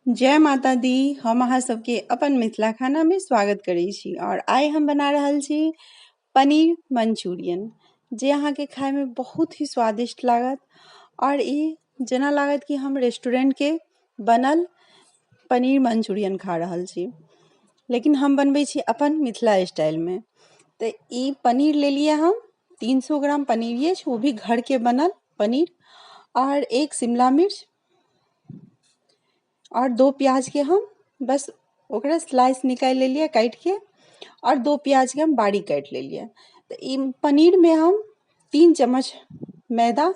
जय माता दी। हम अहाँ सबके अपन मिथिला खाना में स्वागत करै छी और आइ हम बना रहल छी पनीर मंचूरियन, जे अहाँके खायमे बहुत ही स्वादिष्ट लागत और ई जेना लागत कि हम रेस्टोरेंट के बनल पनीर मंचूरियन खा रहल छी, लेकिन हम बनबै छी अपन मिथिला स्टाइलमे। तऽ ई पनीर लेलियै हम 300 ग्राम पनीर अछि, वो भी घरके बनल पनीर, और एक शिमला मिर्च और 2 प्याज के हम बस ओकरा स्लाइस निकालि लेलियै काटिके, और 2 प्याज के हम बारीक काटि लेलियै। तऽ ई पनीरमे हम 3 चम्मच मैदा,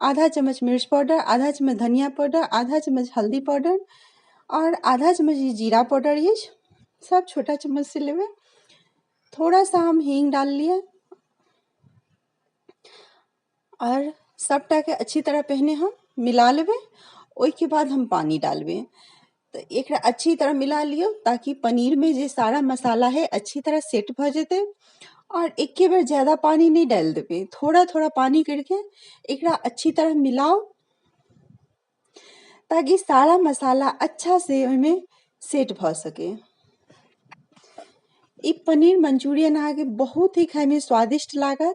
आधा चम्मच मिर्च पाउडर, आधा चम्मच धनिया पाउडर, आधा चम्मच हल्दी पाउडर और आधा चम्मच जीरा पाउडर अछि, सब छोटा चम्मच से लेबै। थोड़ा सा हम हींग डाललियै और सबटाके अच्छी तरह पहिने हम मिला लेबै। ओहिके बाद हम पानी डालबै। तऽ एकरा अच्छी तरह मिला लियौ ताकि पनीरमे जे सारा मसाला है अच्छी तरह सेट भऽ जेतै। और एके बेर ज़्यादा पानी नहीं डालि देबै, थोड़ा थोड़ा पानी करके एकरा अच्छी तरह मिलाउ ताकि सारा मसाला अच्छा से ओहिमे सेट भऽ सके। ई पनीर मंचूरियन अहाँके बहुत ही खायमे स्वादिष्ट लागत,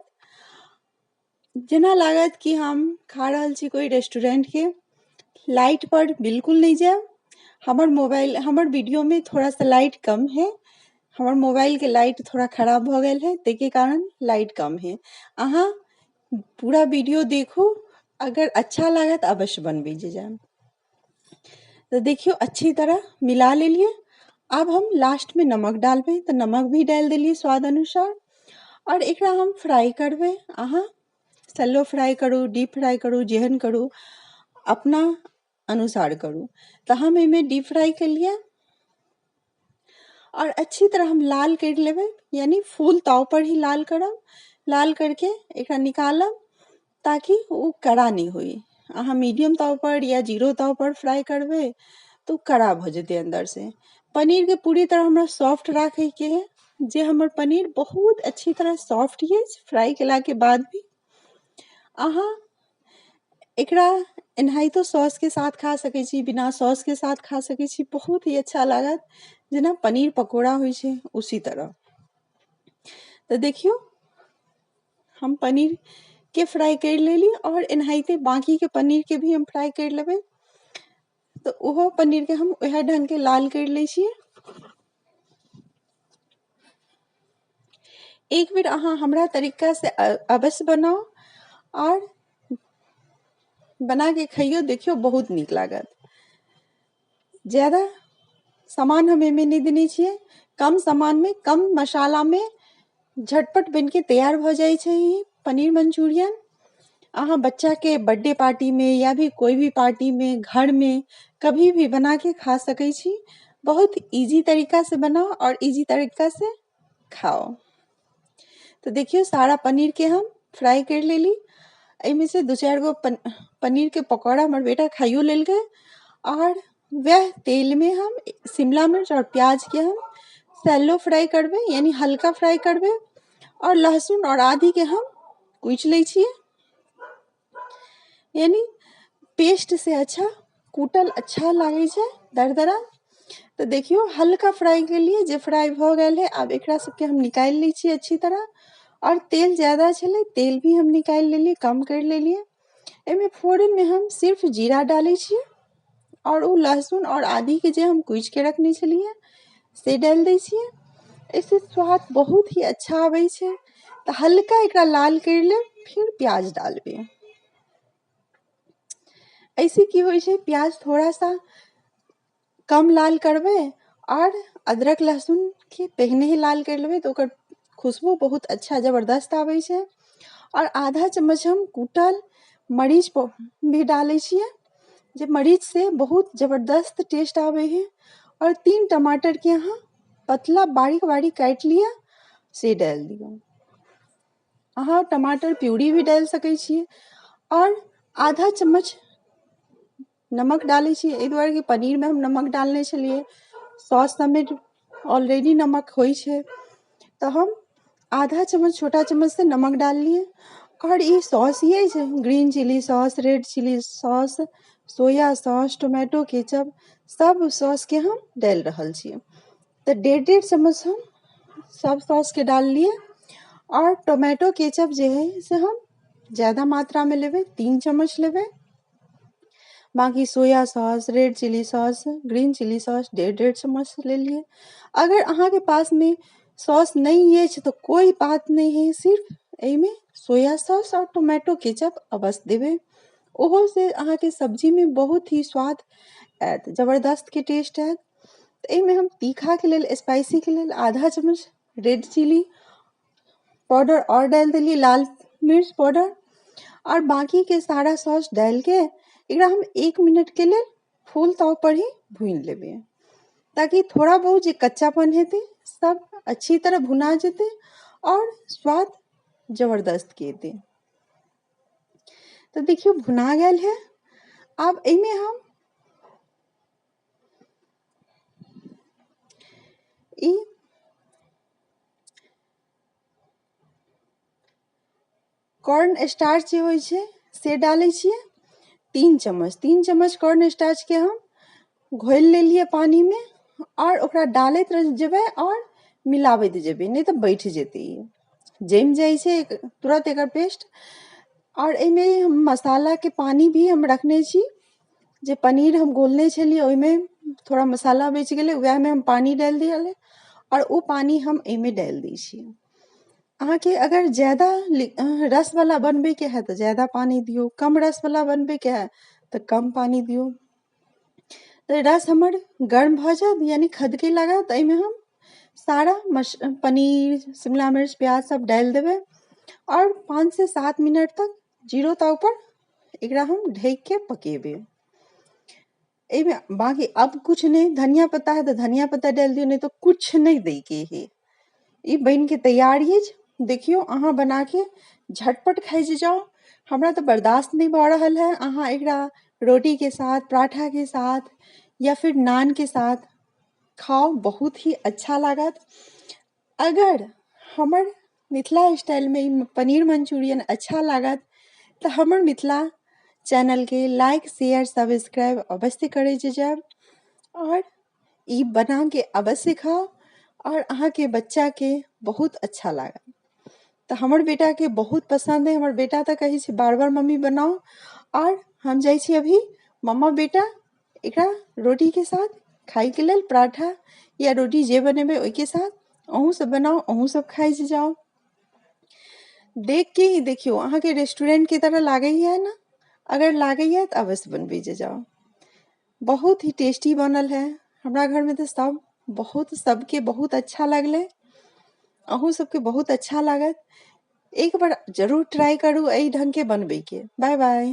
जेना लागत कि हम खा रहल छी कोई रेस्टोरेंट के। लाइट पर बिल्कुल नहीं जायब, हमर मोबाइल हमर वीडियो में थोड़ा सा लाइट कम है, हमर मोबाइल के लाइट थोड़ा खराब भऽ गेल है, ताहिके कारण लाइट कम है। अहाँ पूरा वीडियो देखू, अगर अच्छा लागत अवश्य बनबै जे जायब। तऽ देखियौ अच्छी तरह मिला लेलियै। आब हम लास्ट में नमक डालबै, तऽ नमक भी डालि देलियै स्वाद अनुसार। और एकरा हम फ्राई करबै। अहाँ सैलो फ्राई करू, डीप फ्राई करू, जेहन करू अपना अनुसार करू। तऽ हम एहिमे डीप फ्राई केलियै और अच्छी तरह हम लाल करि लेबै, यानी फुल ताव पर ही लाल करब। लाल करके एकरा निकालब ताकि ओ कड़ा नहि होय। अहाँ मीडियम ताव पर या जीरो ताव पर फ्राई करबै तऽ ओ कड़ा भऽ जेतै अन्दर से। पनीरके पूरी तरह हमरा सॉफ्ट राखैके है, जे हमर पनीर बहुत अच्छी तरह सॉफ्ट अछि फ्राई केलाके बाद भी। अहाँ एकरा एनाहितो सॉस के साथ खा सकै छी, बिना सॉस के साथ खा सकै छी, बहुत ही अच्छा लागत, जेना पनीर पकौड़ा होइ छै उसी तरह। तऽ देखियौ हम पनीर के फ्राई करि लेली और एनाहिते बाकी के पनीर के भी हम फ्राई करि लेबै। तऽ ओहो पनीर के हम वएह ढंग के लाल करि लै छियै। एक बेर अहाँ हमरा तरीका से अवश्य बनाउ और बना के खइयौ, देखियौ बहुत नीक लागत। ज़्यादा सामान हम एहिमे नहि देने छियै, कम सामान में कम मसाला में झटपट बनके तैयार भऽ जाइ छै ई पनीर मंचूरियन। अहाँ बच्चा के बर्थडे पार्टी में या भी कोई भी पार्टी में घर में कभी भी बना के खा सकै छी। बहुत इजी तरीका से बनाओ और इजी तरीका से खाओ। तऽ देखियौ सारा पनीर के हम फ्राई करि लेली। एहिमे से 2-4 गो पनीर के पकौड़ा हमर बेटा खाइयो लेलकै। और वएह तेल में हम शिमला मिर्च और प्याज के हम सैलो फ्राई करबै, यानी हल्का फ्राई करबै। और लहसुन और आदि के हम कुचि लै छियै, यानी पेस्ट से अच्छा कूटल अच्छा लागै छै दरदरा। तऽ देखियौ हल्का फ्राई केलियै, जे फ्राई भऽ गेल है। आब एकरा सबके हम निकालि लै छियै अच्छी तरह। और तेल ज़्यादा छलै, तेल भी हम निकालि लेलियै, कम करि लेलियै। एहिमे फोरनमे हम सिर्फ जीरा डालै छियै और ओ लहसुन और आदि के जे हम कुचिके रखने छलियै से डालि दै छियै। एहिसँ स्वाद बहुत ही अच्छा आबै छै। तऽ हल्का एकरा लाल करि लेब, फिर प्याज डालबै। एहिसँ की होइ छै, प्याज थोड़ा सा कम लाल करबै और अदरक लहसुन के पहिने ही लाल करि लेबै तऽ ओकर खुशबू बहुत अच्छा जबरदस्त आबै छै। और आधा चम्मच हम कूटल मरीच भी डालै छियै, जे मरीच से बहुत जबरदस्त टेस्ट आबै है। और 3 टमाटर के अहाँ पतला बारीक बारीक काटि लिअ, से डालि दियौ। अहाँ टमाटर प्यूरी भी डालि सकै छियै। और आधा चम्मच नमक डालै छियै, एहि दुआरे कि पनीरमे हम नमक डालने छलियै, सॉस सबमे ऑलरेडी नमक होइ छै, तऽ हम आधा चम्मच छोटा चम्मच से नमक डाललियै। और ई सॉस अछि green chilli sauce, red chilli sauce, soya sauce, tomato ketchup, सब सॉसके हम डालि रहल छियै। तऽ 1.5 1.5 चम्मच हम सब सॉसके डाललियै। आओर टोमेटो केचप जे है से हम ज़्यादा मात्रामे लेबै, 3 चम्मच लेबै। बाकी soya sauce, red chilli sauce, green chilli sauce 1.5 1.5 चम्मच लेलियै। अगर अहाँके पासमे सॉस नहि अछि तऽ कोइ बात नहि है, सिर्फ एहिमे सोया सॉस आओर टोमेटो केचप अवश्य देबै। ओहो से अहाँके सब्जीमे बहुत ही स्वाद आयत, जबरदस्तके टेस्ट आयत। तऽ एहिमे हम तीखाके लेल, स्पाइसीके लेल आधा चम्मच रेड चिली पाउडर आओर डालि देलियै, लाल मिर्च पाउडर, आओर बाकीके सारा सॉस डालिके एकरा हम 1 मिनटके लेल फुल ताव पर ही भूनि लेबै, ताकि थोड़ा बहुत जे कच्चापन हेतै सब अच्छी तरह भुना जेतै आओर स्वाद जबरदस्त के एतै। तऽ देखियौ भुना गेल है। आब एहिमे हम ई कॉर्न स्टार्च जे होइ छै से डालै छियै 3 चम्मच। 3 चम्मच कॉर्न स्टार्च के हम घोलि लेलियै पानीमे आओर ओकरा डालैत जेबै आओर मिलाबैत जेबै, नहि तऽ बैठ जेतै, ई जमि जाइ छै तुरंत एकर पेस्ट। आओर एहिमे हम मसालाके पानी भी हम रखने छी, जे पनीर हम घोलने छलियै ओहिमे थोड़ा मसाला बचि गेलै, वएहमे हम पानी डालि दिअ आओर ओ पानी हम एहिमे डालि दै छियै। अहाँके अगर ज़्यादा रसवला बनबैके है तऽ ज़्यादा पानी दियौ, कम रसवला बनबैके है तऽ कम पानी दियौ। तऽ रस हमर गर्म भऽ जायत, यानी खदके लागत, तऽ एहिमे हम सारा पनीर, शिमला मिर्च, प्याज सब डालि देबै आओर 5 से 7 मिनट तक जीरो ताव पर एकरा हम ढकिके पकेबै। एहिमे बाकी अब कुछ नहि, धनिया पत्ता है तऽ धनिया पत्ता डालि दियौ, नहि तऽ कुछ नहि दैके है। ई बनिके तैयार अछि। देखियौ अहाँ बनाके झटपट खाइ जाउ, हमरा तऽ बर्दाश्त नहि भऽ रहल है। अहाँ एकरा रोटी के साथ, पराठा के साथ या फिर नान के साथ खाउ, बहुत ही अच्छा लागत। अगर हमर मिथिला स्टाइलमे ई पनीर मंचूरियन अच्छा लागत तऽ हमर मिथिला चैनलके लाइक, शेयर, सब्सक्राइब अवश्य करै जायब आओर ई बनाके अवश्य खाउ आओर अहाँके बच्चाके बहुत अच्छा लागत। तऽ हमर बेटाके बहुत पसन्द है, हमर बेटा तऽ कहै छै बार बार मम्मी बनाउ। आओर हम जाइ छी अभी मम्मा बेटा एकरा रोटीके साथ खाइके लेल, पराठा या रोटी जे बनेबै ओहिके साथ। अहूँ सब बनाउ, अहूँ सब खाइ जाउ। देख के ही देखियौ अहाँके रेस्टोरेंटके तरह लागैया ने? अगर लागैया तऽ अवश्य बनबै जे जाउ, बहुत ही टेस्टी बनल है। हमरा घरमे तऽ सब बहुत सबके बहुत अच्छा लगलै, अहूँ सबके बहुत अच्छा लागत। एक बार जरूर ट्राई करू एहि ढङ्गके बनबैके। Bye bye.